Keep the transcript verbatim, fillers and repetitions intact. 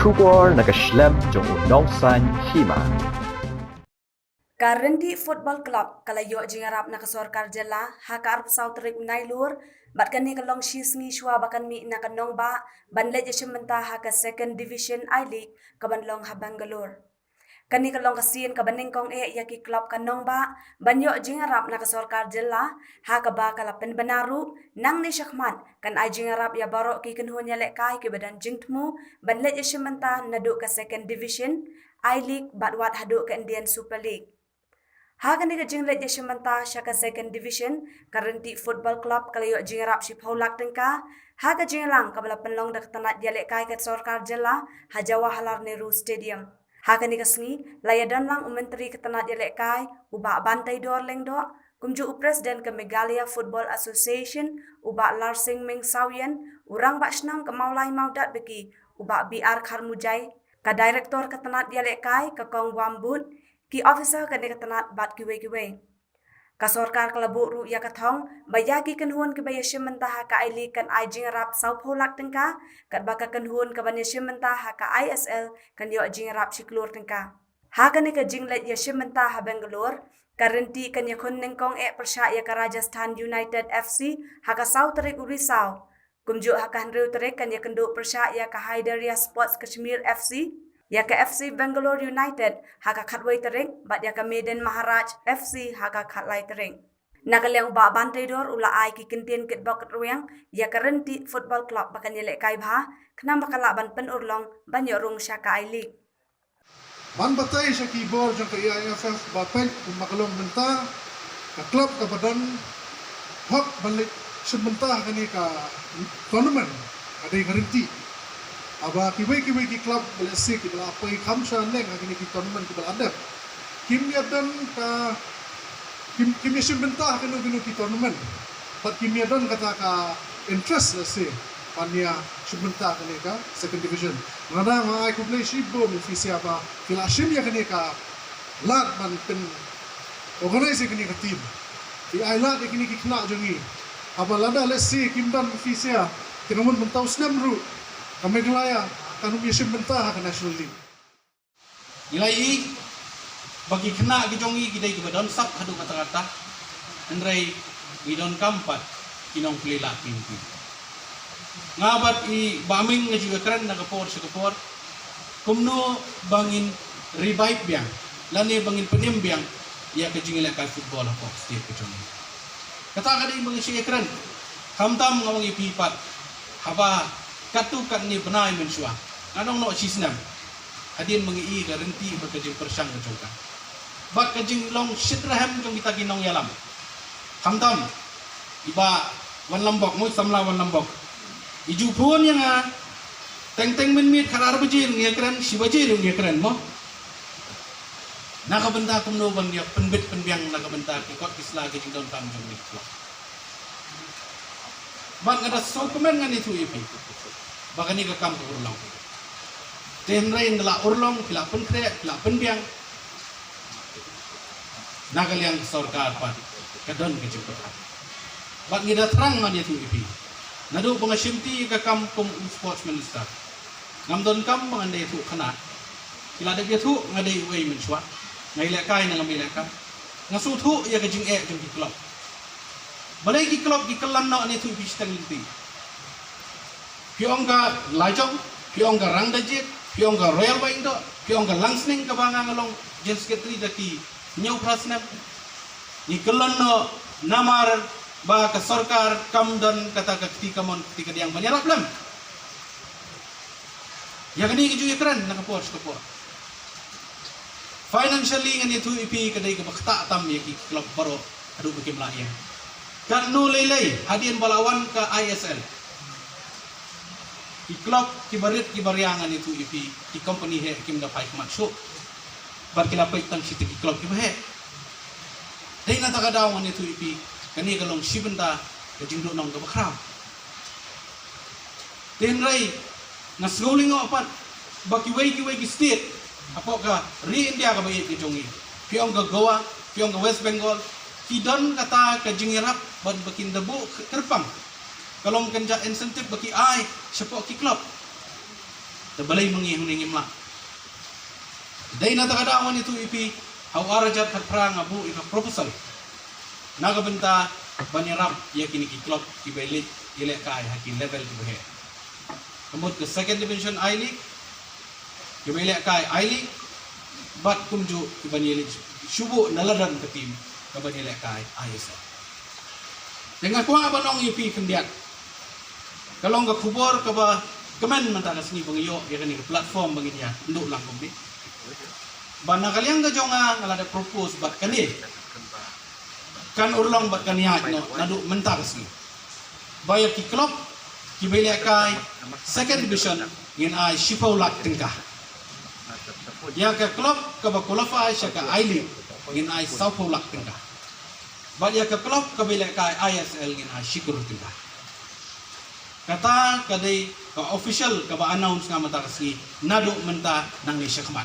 Khubor na ka shlem jong u nongsan hima. Ka Rynti Football Club ka la ïoh jingïarap na ka sorkar jylla ha ka arphew saw tarik u Nailur, bad kane ka long shi sngi shuwa ba kan mih na ka nongbah ban leit ïashim bynta ha ka Second Division I-League ka ban long ha Bangalore. Kane ka long ka sien ka ba nyngkong eh ïa ki club ka nongbah ban ïoh jingïarap na ka sorkar jylla, ha kaba ka la pynbna ruh nangne shakhmat kan ai jingïarap ïa baroh ki kynhun ïalehkai ki ba don jingthmu ban leit ïashim bynta naduh ka Second Division, I-League bad wat haduh ka Indian Super League. Ha kane ka jingleit ïashim bynta sha ka Second Division, ka Rynti Football Club ka la ïoh jingïarap shiphew lak tyngka ha ka jingïalang ka ba la pynlong da ka tnat ïalehkai ka sorkar jylla ha Jawaharlal Nehru Stadium. Ha kane ka sngi la ïadon lang u Myntri ka tnat ïalehkai, u Bah Banteidor Lyngdoh, kumjuh u President ka Meghalaya Football Association, u Bah Larsing Meng Sawyen, u Rangbah Shnong ka Mawlai Mawdatbeki, u Bah B R Kharmujai, ka Director ka tnat ïalehkai ka Kong Wambut, ki officer kane ka tnat bad kiwei kiwei. Ka sorkar ka la buh ruh ïa ka thong ba ïa ki kynhun ki ba ïashim bynta ha ka I-League kan ai jingïarap sawphew lak tyngka, katba ka kynhun ka ban ïashim bynta ha ka I S L kan ïoh jingïarap shi klur tyngka. Ha kane ka jingleit ïashim bynta ha Bangalore, ka Rynti kan ïakhun nyngkong eh pyrshah ïa ka Rajasthan United F C ha ka saw tarik u Risaw. Kumjuh ha ka hynriew tarik kan ïakynduh pyrshah ïa ka Haideria Sports Kashmir F C, ïa ka F C Bangalore United ha ka khatwei tarik, bad ïa ka Maiden Maharaj F C ha ka khatlai tarik. Na ka liang u Bah Banteidor u la ai ki kyntien kitbok kitrwiang ïa ka Rynti Football Club ba kan ïalehkai bha, khnang ba ka lah ban pynurlong ban ïoh rung sha ka I-League. Ban batai sha ki bor jong ka A I F F ba peit kumba ka long mynta ka club ka ba don hok ban leit shim bynta ha kane ka tournament ka dei ka Rynti. Haba kiwei kiwei ki club ba lehse ki ba la poi kham sha neng ha kine ki tournament ki ba la dep, kim ïa don ka, kim, kim ïa shim bynta ha kino kino ki tournament. Bad kim ïa don kata ka interest lehse ban ïa shim bynta ha kane ka Second Division. Nga dang ai khublei shibun ïa phi sha ba phi la shim ïa kane ka lad ban pyn organize ïa kane ka team. Phi ai lad ïa kine ki khynnah jong ngi. Haba lada lehse kim don phi sha, te ka mut mynta u snem ruh ka Meghalaya kan ym ïa shim bynta ha ka National League. Ngi la ïohi ba ki khynnah ki jong ngi ki dei ki ba don sap haduh katta katta. Hynrei ngi donkam pat ki nongplie lad ki. Nga bad i Bah Meng nga ju ïakren na ka por sha ka por kumno ba ngin revive biang lane ba ngin pynim biang ïa ka jingïalehkai football hapoh state ka jong ngi. Kata ka dei ba nga shu ïakren. Khamtam nga ong ïa phi pat, haba katto katne bnai mynshuwa, nga ong noh shi snem, hadien ba nga i ka Rynti bad ka jingpyrshang ka jong ka bad ka jinglong shitrhem jong kita ki nongïalam. Khamtam i Bah Wanlambok, mo, samla Wanlambok, i ju phone ïa nga teng teng mynmiet khatar baje ruh ngi ïakren, shi baje ruh ngi ïakren mo, na ka bynta kumno ban ïa pynbit pynbiang na ka bynta ki kot ki sla ki jingdonkam jong ngi. Bad nga da sngewkmen ngan ïathuh ïa phi ba kane ka kam ka urlong. Te hynrei ynda la urlong, phi la pynkhreh, phi la pynbiang, na ka liang ka sorkar pat ka don ka jingpyrkhat. Bad ngi da thrang ngan ïathuh ïa phi, naduh ba nga shimti ïa ka kam kum u sports minister, ngam donkam ba ngan da ïathuh khynnah. Phi la dep ïathuh nga dei uwei mynshuwa, nga ïalehkai ne ngam ïalehkai. Nga sngewthuh ïa ka jingeh jong ki club. Balei ki club ki kyllon noh, ngan ïathuh ïa phi shiteng lynti. Phi ong ka Lajong, phi ong ka Rangbajit, phi ong ka Royal Baingdoh, phi ong ka Langsning kaba nga nga long General Secretary da ki hynñiew phra snem. Ngi kyllon noh namar ba ka sorkar kam don kata ka kti kamon kti kadiang ban ïarap lem. Ïa kane ka ju ïakren na ka por sha ka por. Financially ngan ïathuh ïa phi ka dei kaba ktah tam ïa ki club baroh haduh ba kim lah ïeng. Katno lei lei hadien ba la wan ka I S L, ki club kiba rit kiba ria ngan ïathuh ïa phi, ki company heh kim da phai khmat shuh. Bad ki la peit tang shi tylli ki club kiba heh. Dei na kata ka daw ngan ïathuh ïa phi, kane ka long shi bynta ka jingduhnong kaba khraw. Te hynrei nga sngew lyngngoh pat ba kiwei kiwei ki state hapoh ka ri India kaba ïeit ka jong ngi, phi ong ka Goa, phi ong ka West Bengal, ki don kata ka jingïarap bad ba kin da buh kyrpang. Ka long kynja incentive ba ki ai shapoh ki club. Te balei ma ngi hangne ngim lah? Dei na kata ka daw ngan ïathuh ïa phi, ha u ar hajar khatphra nga buh ïa ka proposal na ka bynta ban ïarap ïa kine ki club kiba ïaleh, ïalehkai ha ki level kiba heh. Ka mut ka second division I-League, kiba ïalehkai I-League, bad kumjuh kiba ïaleh shuh buh na ladan ka team kaba ïalehkai I S L. Te nga kwah ban ong ïa phi khyndiat, ka long ka khubor kaba kmen mynta ka sngi ba ngi ïoh ïa kane ka platform ba ngin ïa nduh lang kumne. Ba na ka liang ka jong nga, nga la dep propose bad kane kan urlong bad kan ïaid noh naduh mynta ka sngi. Ba ïa ki club kiba ïalehkai second division ngin ai shiphew lak tyngka. Ïa ka club kaba qualify sha ka I-League ngin ai sawphew lak tyngka. Bad ïa ka club kaba ïalehkai I S L ngin ai shi klur tyngka. Kata ka dei ka official kaba announce nga mynta ka sngi, naduh mynta nangne shakhmat.